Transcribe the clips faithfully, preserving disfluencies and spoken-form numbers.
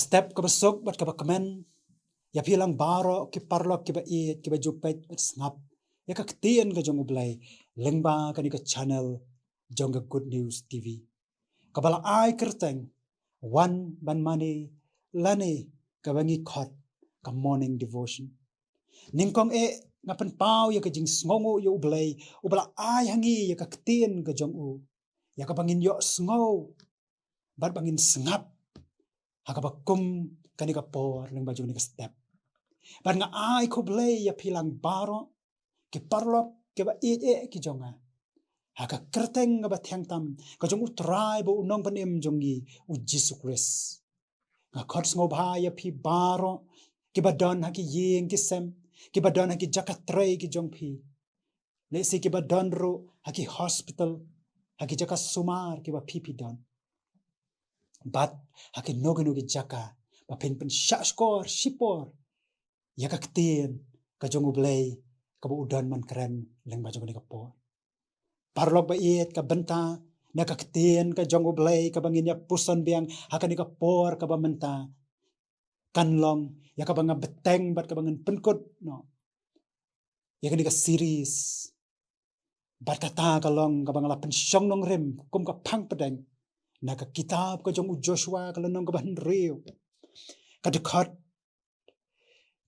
Step kaba suk bad kaba kmen ïa phi lang baroh ki paralok kiba ïeit, kiba ju peit bad sngap ïa ka ktien ka jong U Blei lyngba kane ka channel jong ka Good News T V, kaba la ai kyrteng Wan Ban Mane, lane kaba ngi khot ka Morning Devotion. Nyngkong eh nga pynpaw ïa ka jingsngewnguh ïa U Blei, uba la ai ha ngi ïa ka ktien ka jong u, ïa kaba ngin ïohsngew bad ba ngin sngap ha kaba kum kane ka por lyngba jong kane ka step. Bad nga ai khublei ïa phi lang baroh ki paralok kiba ïeit eh ki jong nga, ha ka kyrteng kaba thiang tam ka jong U Trai bad U Nongpynim jong ngi, U Jisu Khrist. Nga khot sngewbha ïa phi baroh kiba don ha ki ïing ki sem, kiba don ha ki jaka trei ki jong phi, lehse kiba don ruh ha ki hospital, ha ki jaka sumar kiba phi phi don, bad ha kino kino ki jaka ba phin pynshahshkor shipor ïa ka ktien ka jong U Blei kaba u don ban kren lyngba jong kane ka por. Paralok ba ïeit, ka bynta na ka ktien ka jong U Blei kaba ngin ïa puson biang ha kane ka por kaba mynta kan long ïa kaba nga bteng bad kaba ngan pynkut noh ïa kane ka series. Bad kata ka long kaba nga la pynshong nongrim kum ka phang pdeng na ka kitab ka jong U Joshua, ka lynnong kaba hynriew, ka dkhot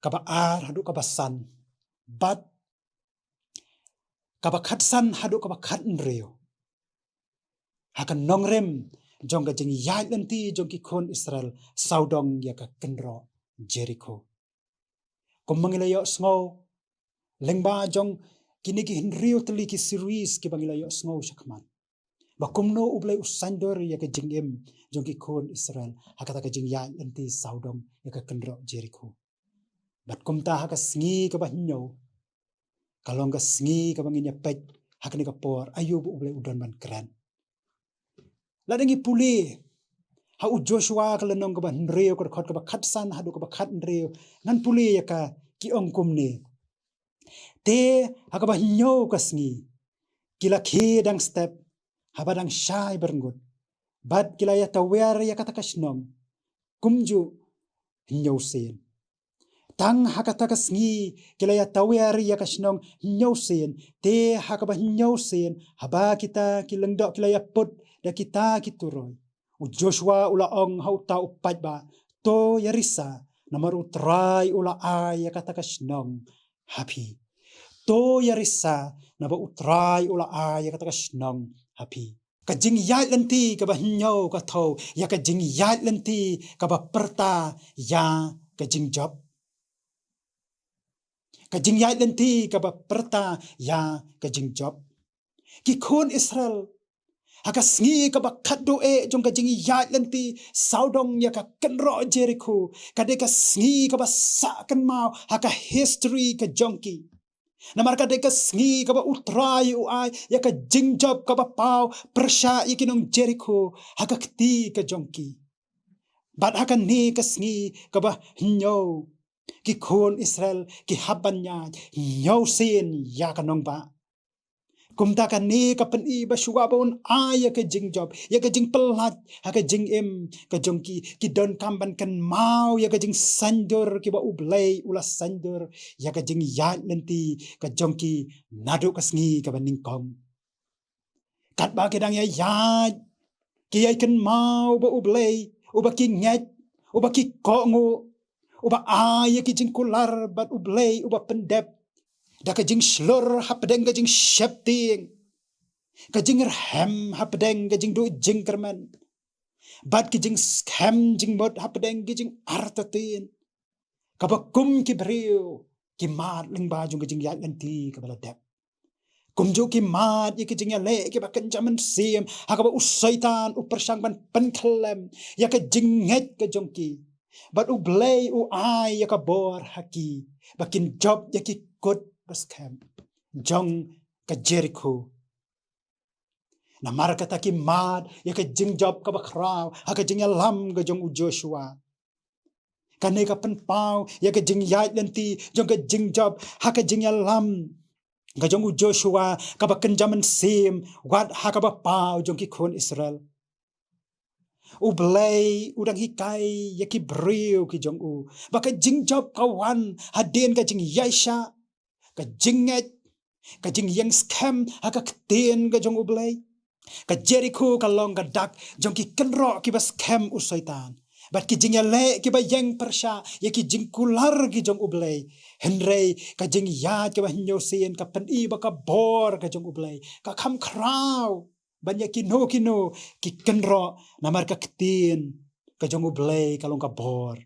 kaba ar haduh kaba san, bad kaba khatsan haduh kaba khathynriew, ha ka nongrim jong ka jingïaid lynti jong ki khun Israel sawdong ïa ka kynroh Jerikho. Kum ma ngi la ïohsngew lyngba jong kine ki hynriew tylli ki series kiba ngi la ïohsngew shakhmat, ba kumno U Blei u saiñdur ïa ka jingim jong ki khun Israel ha kata ka jingïaid lynti sawdong ïa ka kynroh Jerikho. Bad kumta ha ka sngi kaba hynñiew ka long ka sngi kaba ngin ïa peit ha kane ka por aïu ba U Blei u don ban kren. Lada ngi pule ha U Joshua ka lynnong kaba hynriew, ka dkhot kaba khatsan haduh kaba khathynriew, ngan pule ïa ka, ki ong kumne: Te ha kaba hynñiew ka sngi ki la khie dang step haba dang shai byrngut, bad ki la ïa tawiar ïa kata ka shnong kumjuh hynñiew sien. Tang ha kata ka sngi ki la ïa tawiar ïa ka shnong hynñiew sien. Te ha kaba hynñiew sien, haba kita ki lyngdoh ki la ïa put da kita ki turoi, U Joshua u la ong ha uta u paidbah: To ïa risa, namar U Trai u la ai ïa kata ka shnong ha phi. To ïa risa, namar U Trai u la ai ïa kata ka shnong ha phi. Ka jingïaid lynti kaba hynñiew ka thew ïa ka jingïaid lynti kaba pyrta ïa ka jingjop. Ka jingïaid lynti kaba pyrta ïa ka jingjop. Ki khun Israel ha ka sngi kaba khatduh eh jong ka jingïaid lynti sawdong ïa ka kynroh Jerikho, ka dei ka sngi kaba sah kynmaw ha ka history ka jong ki. Namar ka dei ka sngi kaba U Trai u ai ïa ka jingjop kaba paw pyrshah ïa ki nong Jerikho ha ka kti ka jong ki. Bad ha kane ka sngi kaba hynñiew, ki khun Israel ki hap ban ñiah hynñiew sien ïa ka nongbah. Kumta kane ka pyni ba shuwa ba un ai ïa ka jingjop, ïa ka jingpyllait ha ka jingim ka jong ki, ki donkam ban kynmaw ïa ka jingsaiñdur kiba U Blei u la saiñdur ïa ka jingïaid lynti ka jong ki naduh ka sngi kaba nyngkong. Katba ki dang ïaid, ki ïai kynmaw ba U Blei uba ki ngeit, uba ki kohnguh, uba ai ïa ki jingkular, bad U Blei uba pyndep da ka jingshlur hapdeng ka jingsheptieng, ka jingrhem hapdeng ka jingduh jingkyrmen, bad ki jingskhem jingmut hapdeng ki jingartatien, kaba kum ki briew ki mad lyngba jong ka jingïaid lynti kaba la dep. Kumjuh ki mad ïa ki jingïaleh kiba kynja mynsiem, ha kaba u Soitan u pyrshang ban pynkhyllem ïa ka jingngeit ka jong ki. Bad U Blei u ai ïa ka bor ha ki ba kin jop ïa ki kut ba skhem jong ka Jerikho. Namar kata ki mad ïa ka jingjop kaba khraw ha ka jingïalam ka jong u Joshua. Kane ka pynpaw ïa ka jingïaid lynti jong ka jingjop ha ka jingïalam ka jong u Joshua kaba kynja mynsiem wat ha kaba paw jong ki khun Israel. U Blei u dang hikai ïa ki briew ki jong u ba ka jingjop ka wan hadien ka jingïaishah, ka jingngeit, ka jingïeng skhem ha ka ktien ka jong U Blei. Ka Jerikho ka long ka dak jong ki kynroh kiba skhem u Soitan bad ki jingïaleh kiba ïeng pyrshah ïa ki jingkular ki jong U Blei. Hynrei ka jingïaid kaba hynñiewsien ka pyni ba ka bor ka jong U Blei ka kham khraw ban ïa kino kino ki kynroh, namar ka ktien ka jong U Blei ka long ka bor.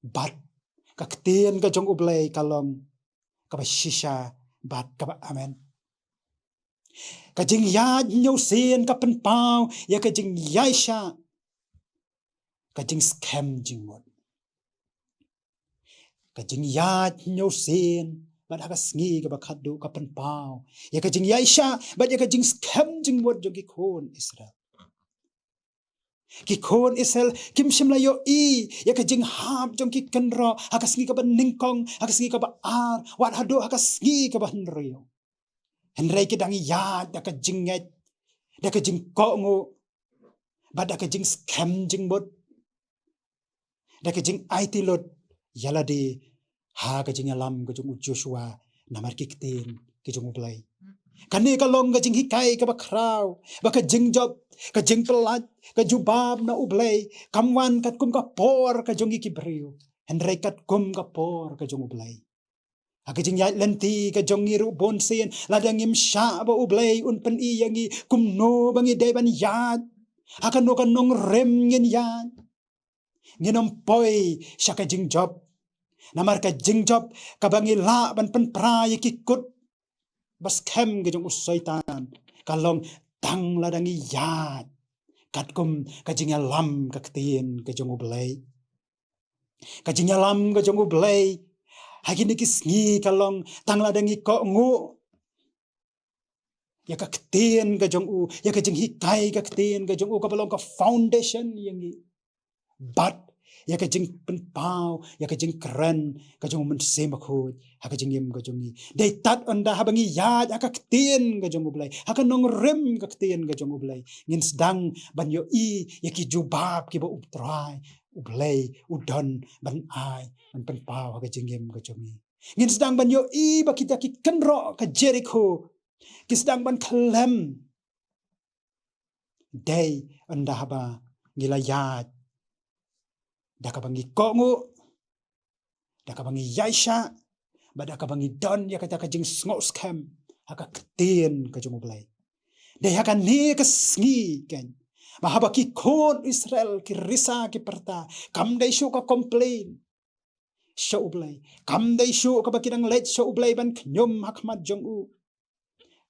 Bad ka ktien ka jong U Blei ka long kaba shisha bad kaba amen. Ka jingïaid hynñiewsien ka pynpaw ïa ka jingïaishah, ka jingskhem jingmut. Ka jingïaid hynñiewsien bad ha ka sngi kaba khatduh ka pynpaw ïa ka jingïaishah bad ïa ka jingskhem jingmut jong ki khun Israel. Ki khun Israel kim shym la ïohi ïa ka jinghap jong ki kynroh ha ka sngi kaba nyngkong, ha ka sngi kaba ar, wat haduh ha ka sngi kaba hynriew. Hynrei ki dang ïaid da ka jingngeit, da ka jingkohnguh bad da ka jingskhem jingmut, da ka jingaiti lut ïa lade ha ka jingïalam ka jong u Joshua namar ki ktien ki jong U Blei. Kane ka long ka jinghikai kaba khraw ba ka jingjop, ka jingpyllait, ka jubab na U Blei kam wan katkum ka por ka jong ngi ki briew, hynrei katkum ka por ka jong U Blei. Ha ka jingïaid lynti ka jong ngi ruh bunsien, lada ngim shah ba U Blei un pyni ïa ngi kumno ba ngi dei ban ïaid, ha kano ka nongrim ngin ïaid, ngin ym poi sha ka jingjop. Namar ka jingjop kaba ngi lah ban pynpra ïa ki kut ba skhem ka jong u Soitan ka long tang lada ngi ïaid katkum ka jingïalam ka ktien ka jong U Blei. Ka jingïalam ka jong U Blei ha kine ki sngi ka long tang lada ngi kohnguh ïa ka ktien ka jong u, ïa ka jinghikai ka ktien ka jong u kaba long ka foundation ïa ngi. Bad ïa ka jingpynpaw ïa ka jingkren ka jong u Mynsiem Bakhuid ha ka jingim ka jong ngi. Dei tad ynda haba ngi ïaid ha ka ktien ka jong U Blei, ha ka nongrim ka ktien ka jong U Blei, ngin sdang ban ïohi ïa ki jubab kiba U Trai U Blei u don ban ai, ban pynpaw ha ka jingim ka jong ngi. Ngin sdang ban ïohi ba kita ki kynroh ka Jerikho ki sdang ban khlem. Dei ynda haba ngi la ïaid da kaba ngi kohnguh, da kaba ngi ïaishah, bad da kaba ngi don ïa kata ka jingsngew skhem ha ka ktien ka jong U Blei. Dei ha kane ka sngi keiñ ba haba ki khun Israel ki risa ki pyrta, kam dei shuh ka complain sha U Blei, kam dei shuh kaba ki dang leit sha U Blei ban khñium ha khmat jong u,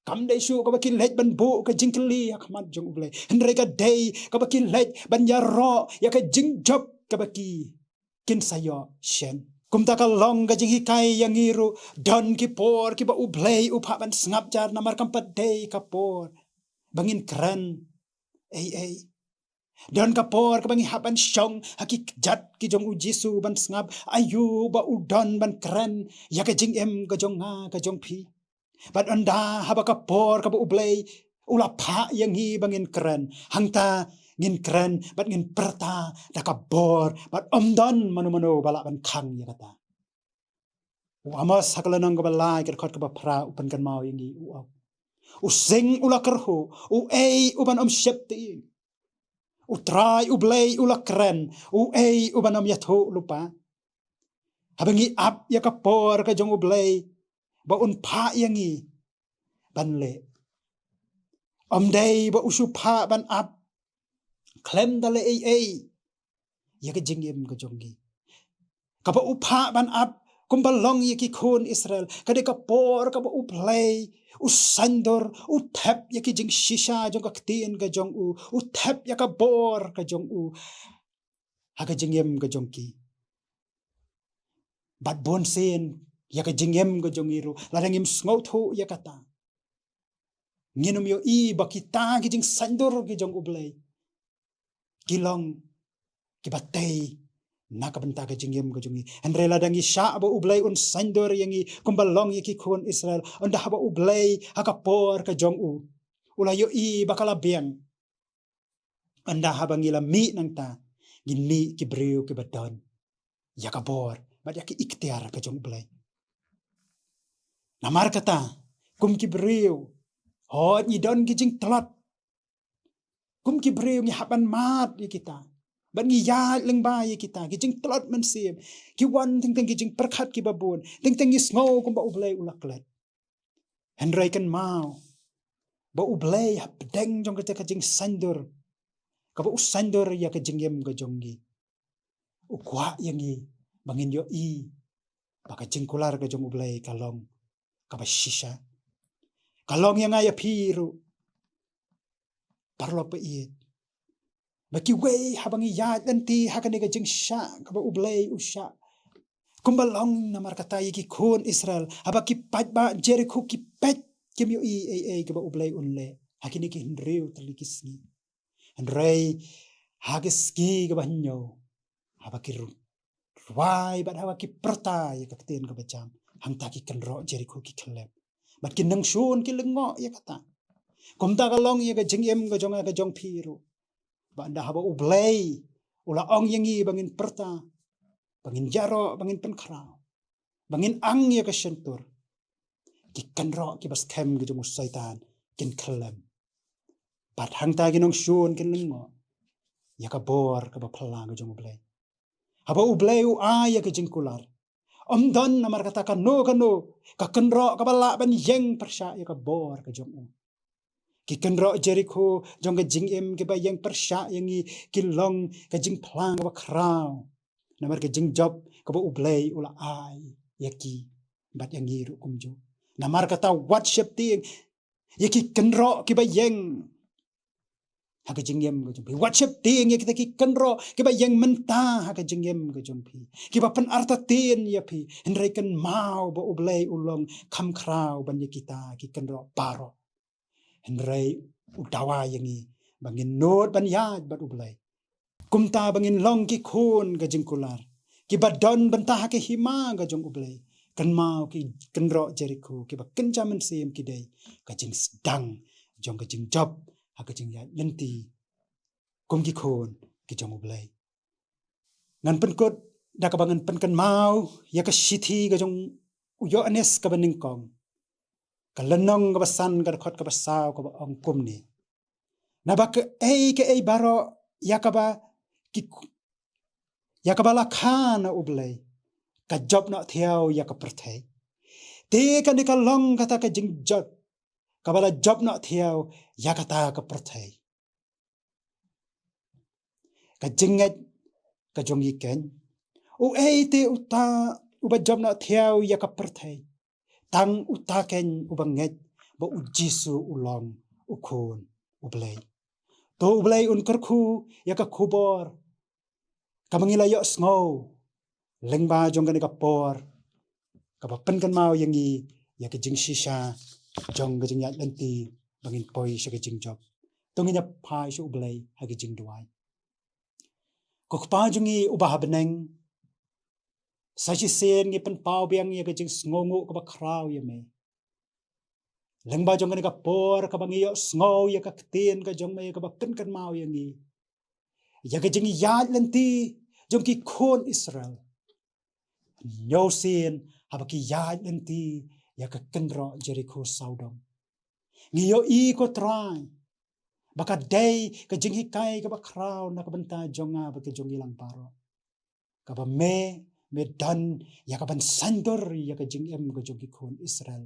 kam dei shuh kaba ki leit ban buh ka jingkylli ha khmat jong U Blei, hynrei ka dei kaba ki leit ban ïaroh ïa ka jingjop kaba ki kin sa ïoh shen. Kumta ka long ka jinghikai ïa ngi ruh, don ki por kiba U Blei u phah ban sngap jar namar kam pat dei ka por ba ngin kren ei ei. Don ka por kaba ngi hap ban shong ha ki kjat ki jong u Jisu ban sngap aïu ba u don ban kren ïa ka jingim ka jong nga ka jong phi. Bad ynda haba ka por kaba U Blei u la phah ïa ngi ba ngin kren, hangta ngin kren bad ngin pyrta da ka bor bad ym don mano mano ba lah ban khang ïa kata. U Amos ha ka lynnong kaba lai ka dkhot kaba phra u pynkynmaw ïa ngi, u ong, u sing u la kyrhuh, uei u ban ym sheptieng? U Trai U Blei u la kren, uei u ban ym ïathuh lypa? Haba ngi ap ïa ka por ka jong U Blei ba un phah ïa ngi ban leh, ym dei ba u shu phah ban ap khlem da leh ei ei ïa ka jingim ka jong ngi. Kaba u phah ban ap kumba long ïa ki khun Israel ka dei ka por kaba U Blei u saiñdur, u thep ïa ki jingshisha jong ka ktien ka jong u, u thep ïa ka bor ka jong u ha ka jingim ka jong ki. Bad bunsien ïa ka jingim ka jong ngi ruh, lada ngim sngewthuh ïa kata, ngin ym ïohi ba kita ki jingsaiñdur ki jong U Blei ki long kiba tei na ka bynta ka jingim ka jong ngi. Hynrei lada ngi shah ba U Blei un saiñdur ïa ngi kumba long ïa ki khun Israel, ynda haba U Blei ha ka por ka jong u u la ïohi ba ka la biang, Ynda haba ngi la mih nangta, ngin mih ki briew kiba don ïa ka bor bad ïa ki iktiar ka jong U Blei. Namar kata, kum ki briew, hooid ngi don ki jingtlot. Kum ki briew ngi hap ban mad ïa kita, bad ngi ïaid lyngba ïa kita ki jingtlot mynsiem. Ki wan teng teng ki jingpyrkhat kiba bun, teng teng ngi sngew kumba U Blei u la klet. Hynrei kynmaw ba U Blei hapdeng jong kata ka jingsaiñdur, kaba u saiñdur ïa ka jingim ka jong ngi, u kwah ïa ngi ba ngin ïohi ba ka jingkular ka jong U Blei ka long kaba shisha. Ka long ïa nga ïa phi ruh, paralok ba ïeit, ba kiwei haba ngi ïaid lynti ha kane ka jingshah kaba U Blei u shah, kumba long namar kata ïa ki khun Israel, haba ki paidbah Jerikho ki peit, kim ïohi ei ei kaba U Blei un leh ha kine ki hynriew tylli ki sngi. Hynrei ha ki sngi kaba hynñiew, haba ki ru-, rwai bad haba ki pyrta ïa ka ktien kaba jam, hangta ki kynroh Jerikho ki khyllem, bad ki nongshun ki lyngngoh ïa kata. Kumta ka long ïa ka jingim ka jong nga ka jong phi ruh, ba ynda haba U Blei u la ong ïa ngi ba ngin pyrta, ba ngin ïaroh, ba ngin pynkhraw, ba ngin ang ïa ka shyntur, ki kynroh kiba skhem ki jong u Soitan kin khyllem, bad hangta ki nongshun kin lyngngoh ïa ka bor kaba phylla ka jong U Blei. Haba U Blei u ai ïa ka jingkular, ym don namar kata kano kano ka kynroh kaba lah ban ïeng pyrshah ïa ka bor ka jong u. Ki kynroh Jerikho jong ka jingim kiba ïeng pyrshah ïa ngi ki long ka jingphlang kaba khraw namar ka jingjop kaba U Blei u la ai ïa ki bad ïa ngi ruh kumjuh. Namar kata wat sheptieng ïa ki kynroh kiba ïeng ha ka jingim ka jong phi. Wat sheptieng ïa kita ki kynroh kiba ïeng mynta ha ka jingim ka jong phi, kiba pynartatien ïa phi. Hynrei kynmaw ba U Blei u long kham khraw ban ïa kita ki kynroh baroh. Hynrei u dawa ïa ngi ba ngin nud ban ïaid bad U Blei, kumta ba ngin long ki khun ka jingkular, kiba don bynta ha ka hima ka jong U Blei. Kynmaw ki kynroh Jerikho kiba kynja mynsiem ki dei ka jingsdang jong ka jingjop ha ka jingïaid lynti kum ki khun ki jong U Blei. Ngan pynkut da kaba ngan pynkynmaw ïa ka shithi ka jong u Ïoannis kaba nyngkong, ka lynnong kaba san, ka dkhot kaba saw, kaba ong kumne: Naba kaei kaei baroh ïa kaba ki, ïa kaba la kha na U Blei ka jop noh thiaw ïa ka pyrthei. Te kane ka long kata ka jingjop kaba la jop noh thiaw ïa kata ka pyrthei, ka jingngeit ka jong ngi keiñ. Uei te uta uba jop noh thiaw ïa ka pyrthei? Tang uta keiñ uba ngeit ba U Jisu u long U Khun U Blei. To U Blei un kyrkhu ïa ka khubor kaba ngi la ïohsngew lyngba jong kane ka por, kaba pynkynmaw ïa ngi ïa ka jingshisha jong ka jingïaid lynti ba ngin poi sha ka jingjop. To ngin ïa phai sha U Blei ha ka jingduwai. Ko Kpa jong ngi uba ha bneng, sa shisien ngi pynpaw biang ïa ka jingsngewnguh kaba khraw ïa me lyngba jong kane ka por kaba ngi ïohsngew ïa ka ktien ka jong me kaba pynkynmaw ïa ngi ïa ka jingïaid lynti jong ki khun Israel. Hynñiew sien haba ki ïaid lynti ïa ka kynroh Jerikho sawdong, ngi ïohi ko Trai ba ka dei ka jinghikai kaba khraw na ka bynta jong nga bad ka jong ngi lang baroh, kaba me, me don ïa kaban saiñdur ïa ka jingim ka jong ki khun Israel.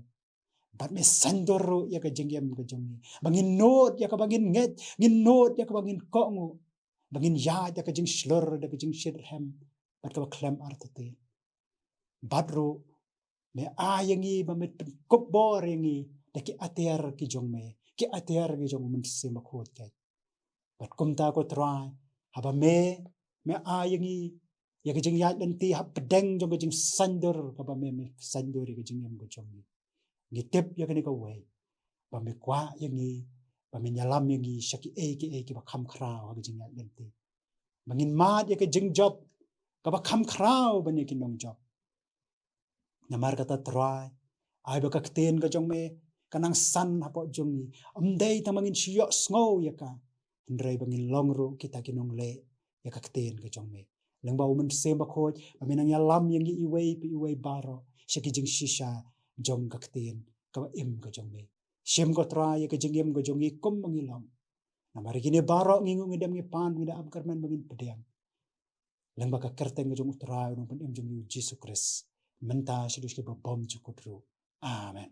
Bad me saiñdur ruh ïa ka jingim ka jong ngi ba ngin nud ïa kaba ngin ngeit, ngin nud ïa kaba ngin kohnguh, ba ngin ïaid ïa ka jingshlur da ka jingshitrhem bad kaba khlem artatien. Bad ruh me ai ïa ngi ba me pynkup bor ïa ngi da ki atiar ki jong me, ki atiar ki jong U Mynsiem Bakhuid keiñ. Bad kumta ko Trai, haba me, me ai ïa ngi ïa ka jingïaid lynti hapdeng jong ka jingsaiñdur kaba me, me saiñdur ïa ka jingim ka jong ngi, ngi tip ïa kane kawei, ba me kwah ïa ngi ba me ïalam ïa ngi sha kiei kiei kiba kham khraw ha ka jingïaid lynti, ba ngin mad ïa ka jingjop kaba kham khraw ban ïa ki nongjop. Namar kata Trai, ai ba ka ktien ka jong me kan nang san hapoh jong ngi, ym dei tang ba ngin shu ïohsngew ïa ka, hynrei ba ngin long ruh kita ki nongleh ïa ka ktien ka jong me. Lyngba u Mynsiem Bakhuid ba me nang ïalam ïa ngi iwei pa iwei baroh sha ki jingshisha jong ka ktien kaba im ka jong me. Shim ko Trai ïa ka jingim ka jong ngi kum ba ngi long. Namar ïa kine baroh ngi nguh ngi dem ngi pan, ngi da ap kyrmen ba ngin pdiang lyngba ka kyrteng ka jong u Trai u Nongpynim jong ngi u Jisu Khrist, mynta shaduh ki babymjukut ruh. Amen.